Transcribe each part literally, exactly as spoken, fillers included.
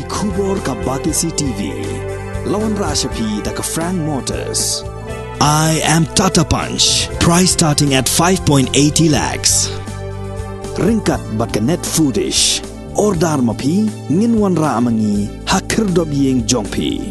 Khubor ka Batesi T V. La wanrah sha phi da ka Frank Motors. I am Tata Punch. Price starting at five point eighty lakhs. Ryngkat bad ka Net Foodish. Order ma phi, ngin wanrah ma ngi ha khyrdop ïing jong phi.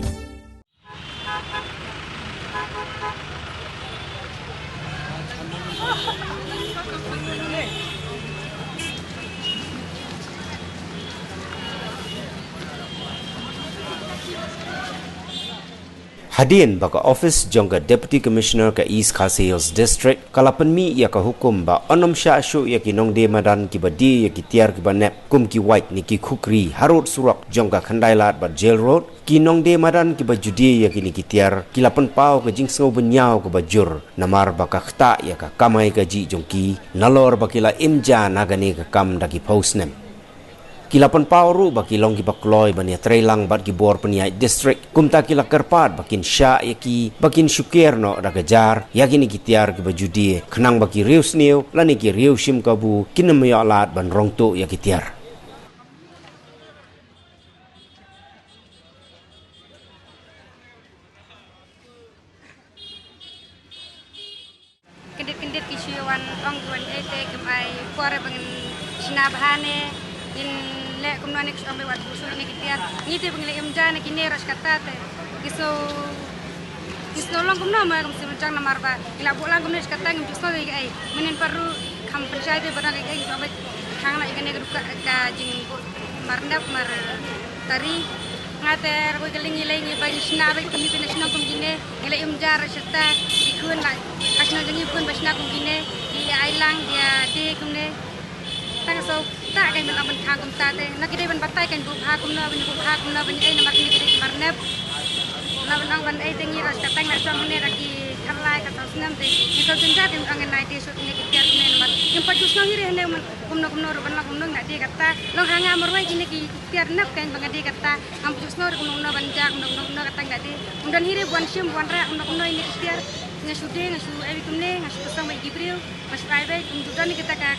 Hadien ba ka office jong ka Deputy Commissioner ka East Khasi Hills District ka la pynmih ïa ka hukum ba yn ym shah shuh ïa ki nongdie madan kiba die ïa ki tiar kiba nep kum ki wait ne ki khukri harud surok jong ka Khyndai Lad bad Jail Road, ki nongdie madan kiba ju die ïa kine ki tiar ki la pynpaw ka jingsngew bynñiaw kaba jur namar ba ka ktah ïa ka kamai kajih jong ki nalor ba ki la im ja na kane ka kam da ki phew snem. Ki la pynpaw ruh ba ki long kiba kloi ban ïatreilang bad ki bor pynïaid district, kumta ki la kyrpad ba kin shah ïa ki ba kin shu ker noh da ka jar ïa kine ki tiar kiba ju die khnang ba ki riewsniew lane ki riew shim kabu kin ym ïoh lad ban rong tuh ïa ki tiar. Kyndit kyndit ki shu wan ong ki wan, eh, te kim ai por ba ngin shna bha ne, ngin leh kumno ne, ki shu ong ba wat buh shuh ne ki tiar. Ngi te ba ngi leh im ja ne kine ruh shi katta te. Ki shu, ki shu long kumno ma kam sim jang namar ba ngi la buh lang kumne shi katta ngim ju sngew ei ei. Mynnin pat ruh kham pynshai te ba dang ei ei, ki shu ong ba khang na i kane ka dukha ka jingbuh mar nep mar tari. Nga te ruh ka liang ngi lei ngi ba ngi shna ba kine pynshna shnong kum kine. Ngi la im ja ruh shi katta, ki khun la, ka shnong jong ngi khun ba shna kum kine, ki ai lang, ki, ah, die kumne. Tang so, ta kan ban ban khang kumta te. Na ki dei ban batai kan buh bha kumno, ban buh bha kumno, ban ei namar kine ki dei mar nep. Na ban ong ban ei te ngi ruh shi katta nga shong ne da ki khatlai ka saw snem te. Ngi saw jynjar kan ong nai te shu kine ki tiar kumne namar. Ngim pat ju sngew hi re ne man kumno kumno ruh ban long kumno nga die katta. Long ha nga marwei kine ki tiar nep kan ba nga die katta. Ngam ju sngew re kumno kumno ban ja, kumno kumno kumno kata nga die. Ym don hi re ban shim ban rah kumno kumno ine ki tiar. Nga shu die, nga shu ai kumne, nga shu pynshong bad ki briew, nga shu ai bad, ym ju don hi kata ka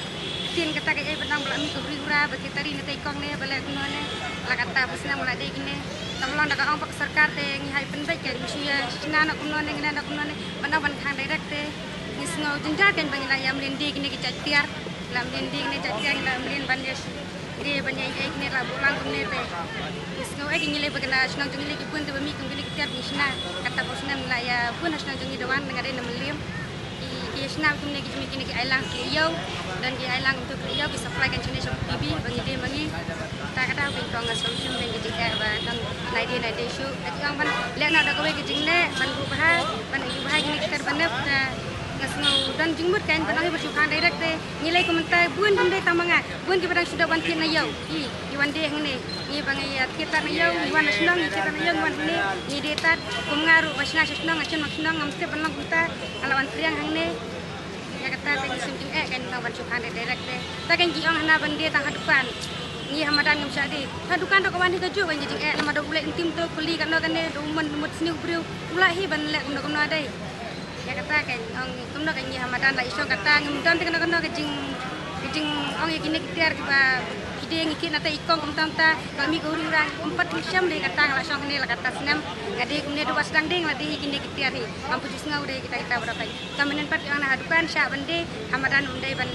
ktien kata ka ei ba dang ba la mih ka huri hura bad ki tari na tei kong ne ba leh kumno ne. La kata ba snem la die kine. Tang long da ka ong ba ka sorkar te ngi hai pynbeit ka ngi shu ïa shna na kumno ne, ngi na kumno ne. Ban ong ban khang direct te. Ngi sngew jynjar kan ba ngi la ïa mlien die kine ki jait tiar. La mlien die kine jait tiar, la mlien ban ïa die ban ïa ei kine la buh lang kumne te. Ngi sngew ei ki ngi lei ba kane shnong jong ngi lei ki bun te ba mih kum kine ki tiar ba ngi shna. Kata ba snem la ïa bun ha shnong jong ngi da wan nga dei na Mylliem. Ki, ki shna kumne ki jong ngi kine ki ai lang ki ïew. Don ki ai lang kumtu ki ïew ki supply kan shane shong P B ba ngi die ba ngi. Ta ka dei ba ngi kong nga sngewsih ba ngi die ba nang nai die nai die shu. Ka jong ban leh na da kawei ka jingleh ban buh bha ban ïa bha kine ki tiar ba nep ta. Nga sngew don jingmut kan ban ong hi ba shu khang direct te. Ngi lei kum mynta bun bun dei tang ma nga. Bun kiba dang shu da wan thied na ïew. Ki, ki wan die hangne. Ngi ba ngi ïa thied tad na ïew, ngi wan na shnong, ngi thied tad na ïew, ngi wan hangne. Ngi die tad, kum nga ruh ba shna sha shnong, nga shim na shnong, ngam tip ban long kumta. Nga la wan priang hangne. Ïa kata te ngi sngewjing eh kan long ban shu khang direct te. Ta kan ki ong hana ban die tang ha dukan. Ngi ha madan ngam shah die. Ha dukan ruh ka wan hi kajuh ban jing eh namar da u leh ntim to kuli kano kane da u mon mut sniew briew. U lah hi ban leh kumno kumno dei. Ïa kata kan ong kumno kan ngi ha madan la i shong kata ngim don te kano kano ka jing, ka jing ong ïa kine ki tiar kiba ki die ngi kit na te i kong kumta kumta ka mih ka huri hura ym pat shem dei kata nga la shong kane la kata snem nga die kumne da ba sdang dei nga la die ïa kine ki tiar hi ngam pat ju sngew dei kita kita baroh kan. Ka mynnin pat ki ong na ha dukan shah ban die ha madan ym dei ban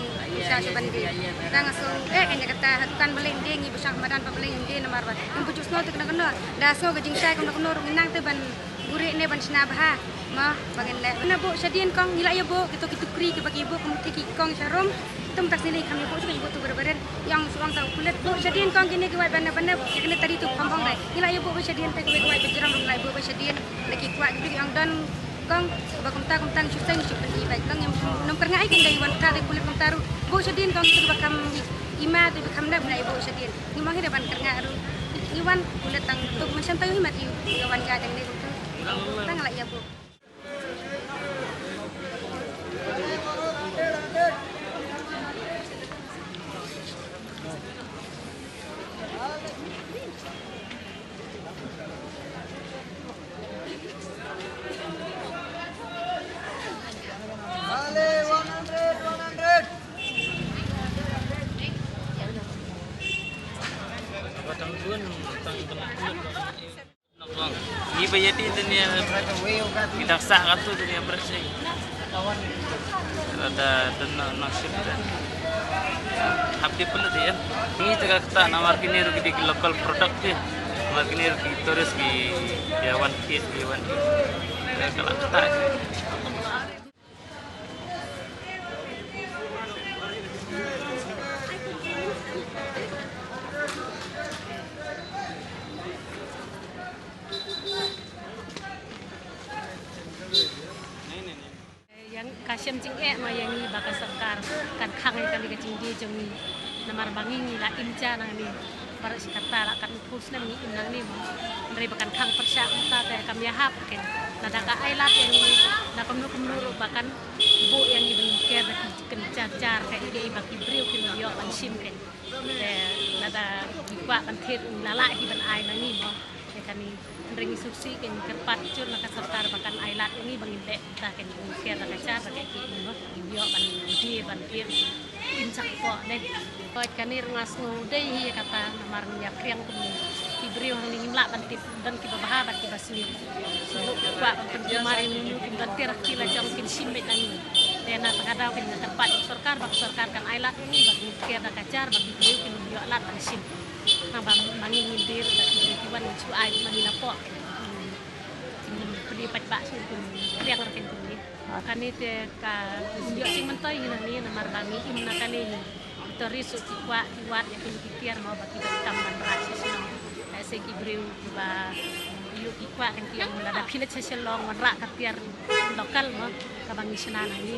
shah shu ban die. Tang nga sngew eh kan ïa kata ha dukan balei ym die ngi ba shah ha madan pat balei ym die namar ba ngim pat ju sngew te kano kano da sngew ka jingshai kano kano ruh ngi nang te ban buhrieh ne ban shna bha. Ma, ba ngin leh. Na buh shadien kong, ngi la ïa buh, kito ki tukri, kiba ki buh, kum ki kong sharum. Tum tak sini kham ïa buh, shu ïa buh tu ber-ber. Ïa ong shu ong ta u pulit. Buh shadien kong kine ki wait ban nep ban nep. Kine tari tu kham hong dei. Ngi la ïa buh ba shadien te kiba ki wait ba jram ngi la ïa buh ba shadien. Da ki kwah ki ong don kong, ba kumta kumta shu seng shu pynhi bai. Long ïa ym kyrngai kin dei wan ta dei pulit kumta ruh. Buh shadien kong kiba kham i ma tu ba kham nep ngi la ïa buh shadien. Ngi mong hi dei ban kyrngah ruh. Ngi wan pulit tang tu mynshem tang hi mat ïa wan ïa dang dei kumta. Tang la ïa buh. Ngi ba ïa ti dunia kita sa katu dunia bersih. Ada tenang nasib dan hap di pelet ya. Ngi jaga kita namar kini rugi di local product ya. Namar kini rugi tourist di ya one kit di one kit. Ya kalau kita. Ïa ka shem jingeh ma ïa ngi ba ka sorkar kan khang ïa kane ka jingdie jong ngi. Namar ba ngi ngi la im ja nangne. Baroh shi katta la katno phew snem ngi im nangne mo. Hynrei ba kan khang pyrshah mynta te kam ïahap kein. Lada ka ai lad ïa ngi na kumno kumno ruh ba kan buh ïa ngi ba ngin ker da ki kynjar jar kaei kaei ba ki briew kin ïoh ban shim kein. Te lada ki kwah ban thied la lah hi ban ai na ngi mo. Te kane hynrei ngi sngewsih kein, kyrpad jur na ka sorkar ba kan ai lad ïa ngi ba ngin leh ta kein, ngin ker da ka jar da kaei kaei mo. Ngin ïoh ban die ban thied im shaphrang dei. Hooid, kane ruh nga sngew dei hi ïa kata namar ngi ïa phriang kumne. Ki briew hangne ngim lah ban tip, don kiba bha bad kiba sniew. Shu kwah ban pynkulmar ïa ngi, kin don tiar ki la jong kin shim beit na ngi. Te na kata ka daw kin nga kyrpad ïa ka sorkar ba ka sorkar kan ai lad ïa ngi ba ngin ker da ka jar ba ki briew kin ïoh lad ban shim. Naba ma ngi ngin die ruh da ki briew ki wan shu ai ma ngi na pok. Kin pynïaid paidbah shu kin phriang ruh kin pynïaid. Kane te ka ïoh jingmyntoi hi nangne namar ba ngi im na kane hi. Tourist ruh ki kwah ki wad ïa kine ki tiar mo ba ki donkam ban rah sha shnong. Lehse ki briew kiba ïoh ki kwah kan ki ong lada phi leit sha Shillong wanrah ka tiar local mo kaba ngi shna nangne.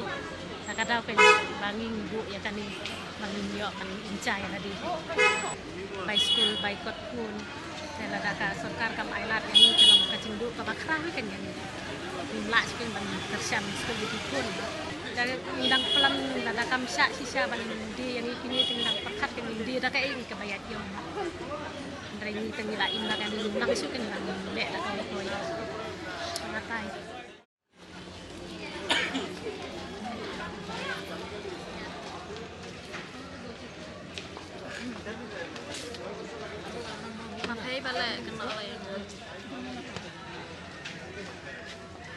Te ka daw kan ba ngi ngi buh ïa kane ba ngin ïoh ban im ja ïa lade. Bai skul bai kot khun. Te lada ka sorkar kam ai lad ïa ngi te long ka jingduh kaba khraw hi kan ïa ngi. Ngim lah shuh ban kyrshan skul ïa ki khun. Te ngi dang plan lada kam shah shisha ban die ïa ngi kine te ngi dang pyrkhat kan ngin die da kaei ngi kaba ïaid ïong. Hynrei ngi te ngi la im da kane, ngim nang shuh kan ngi la leh da kawei kawei. Nga tai. Maphei bale kena lai.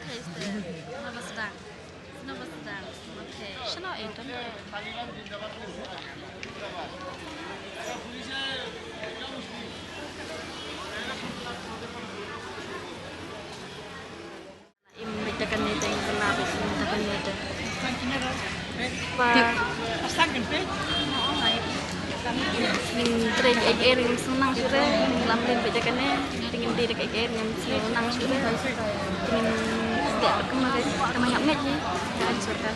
Taste. Nabasdang. Nabasdang. Maphei. Shano internet. Im beit da kane te, im beit da kane te. Pa. Ning trei ki ek er ngim sngewthuh shuh re, ning lam lem beit da kane, te ngim dei da ki ek er ngim sngewthuh shuh re. Te ngim dei da kane, te ma ngam ngeit hi. Ka sorkar.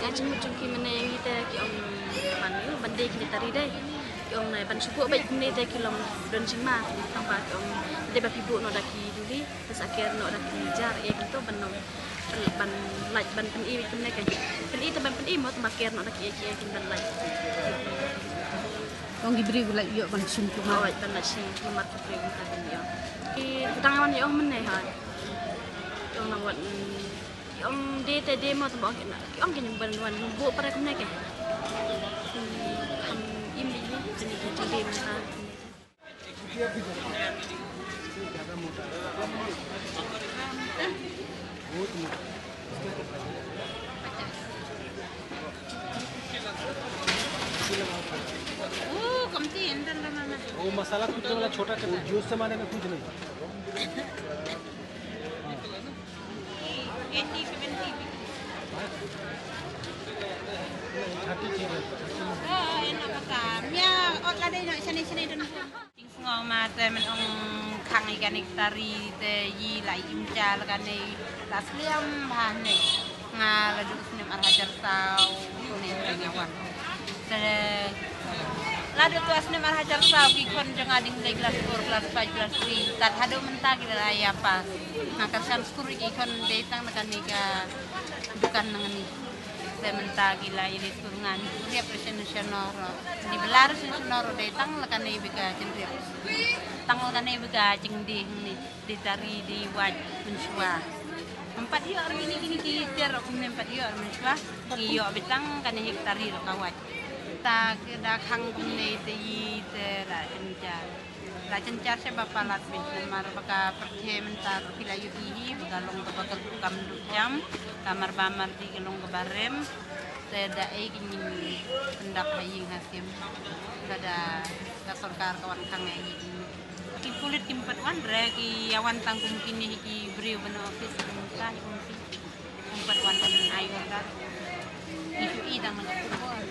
Ka jingmut jong ki mane ngi te ki ong ban, ban dei ki tari dei. Ki ong nai ban shu buh beit kumne te ki long don jingma, tang ba ki ong dei ba phi buh noh da ki duli. Te sa ker noh da ki jar ïa kito ban nong ban lait ban pyni kumne ka. Pyni te ban pyni mo te ba ker noh da ki ïa ki ïa kin ban lait. Ong ki briew lait ïoh ban shim kumar. Oh, ban lait shim kumar ki briew ka ban ïoh. Ki dang wan ïoh mynne ha. Ong nang wan ïoh de te de mo te ba ong ki na. Ong ki ban wan buh para kumne ka. Kham im bi ni te ni ki de mo ta. वो मसाला कूटने वाला छोटा करना, जूस से मारे में कुछ नहीं। Jingsngew ma te men ong khang ïa kane ka tari te yi la im ja la kane la sliam bha ne. Nga la duk snem ar hajar saw ne nga wan. Te la duk tu snem ar hajar saw ki khon jong nga dang leh klas four, klas five, klas three. Tad haduh mynta ki la ïa pass. Nga kyrshan skul ki khon dei tang na kane ka dukan nangne. Te mynta ki la ïa leit skul ngan riap sha National Road. Ni bela sha National Road dei tang la kane ba ka jingriap. Tang la kane ba ka jingdie hangne. Dei tari dei wait mynshuwa. Ngam pat ïoh ar kine kine ki tiar kumne, ngam pat ïoh ar mynshuwa. Ngi ïoh beit tang kane hi ka tari ruh ka wait. Ta ki da khang kumne te yi te la jynjar. La jynjar sha ba palat beit namar ba ka pyrthei mynta ruh phi la ïohi hi ba ka long kaba kyrduh kam duh jam, ka marba mardi ka long kaba rem. Te da ei ki ngin pyndap ha ïing ha sem lada ka sorkar ka wan khang ïa ngi. Ki pulit kim pat wan re, ki ïa wan tang kum kine hi ki briew ban office mynta hi kum ki. Ym pat wan ban ai order. Ngi shu i dang na ka khubor.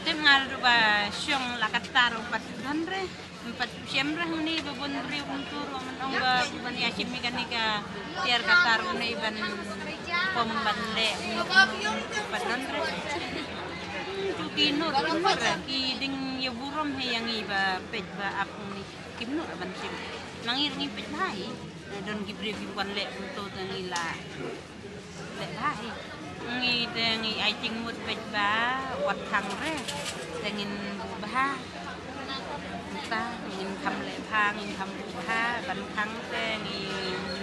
Te nga ruh ba shong la katta ruh ym pat don re. Ym pat shem re hangne ba bun briew kumtu ruh, man ong ba ban ïa shim ïa kane ka tiar katta ruh ne ban pom ban leh. Ym pat don re. Tu ki nud, ki nud re, ki dang ïa burom hi ïa ngi ba peit ba ap hangne. Kim nud ban shim. Ma ngi ruh ngi peit bha hi. Don ki briew ki wan leh kumto te ngi la leh bha hi. Ngi te ngi ai jingmut beit ba wat khang re. Te ngin buh bha. Mynta ngin kham leh bha, ngin kham buh bha, ban khang te ngi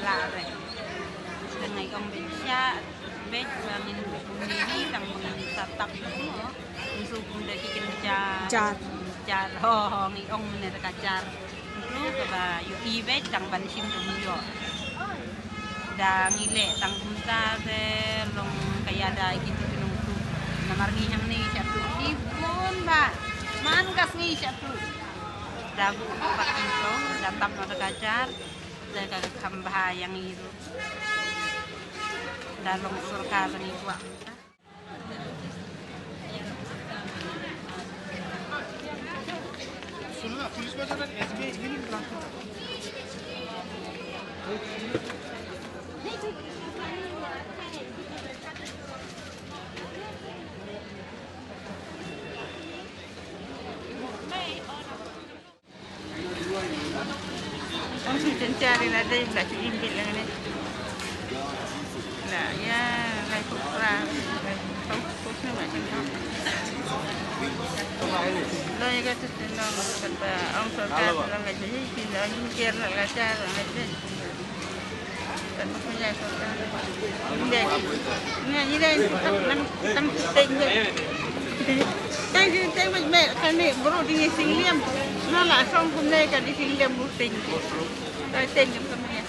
lah re. Te ngi ong beit sha beit ba ngin buh kumne hi tang ba ngin sa tap mo. Ngi shu kum da ki kynja jar. Jar, ho, ho, ngi ong mynne da ka jar. Ngi kaba ïohi beit tang ban shim dum ïoh. Da ngi leh tang kumta te long ka ïada ïa kito ki nongtuh. Namar ngi hangne ngi shah tuh shibun bha. Man ka sngi shah tuh. Da buh pat ngi to, da tap noh da ka jar. Te ka kham bha ïa ngi ruh. Da long sorkar ngi kwah. Ong shu jynjar ïa lade, la shu im beit lang ne. La ïa lai puk pra, lai puk pra ne ma jynjar. Lo ïa ka tu tu nong, kata ong sorkar lang aja hi, ki nong jynjar lang aja, lang aja. Tang teng beit beit kane bro ding ïa sing liam. Na la song kumne ka dei sing liam bro teng. Tang teng kumne.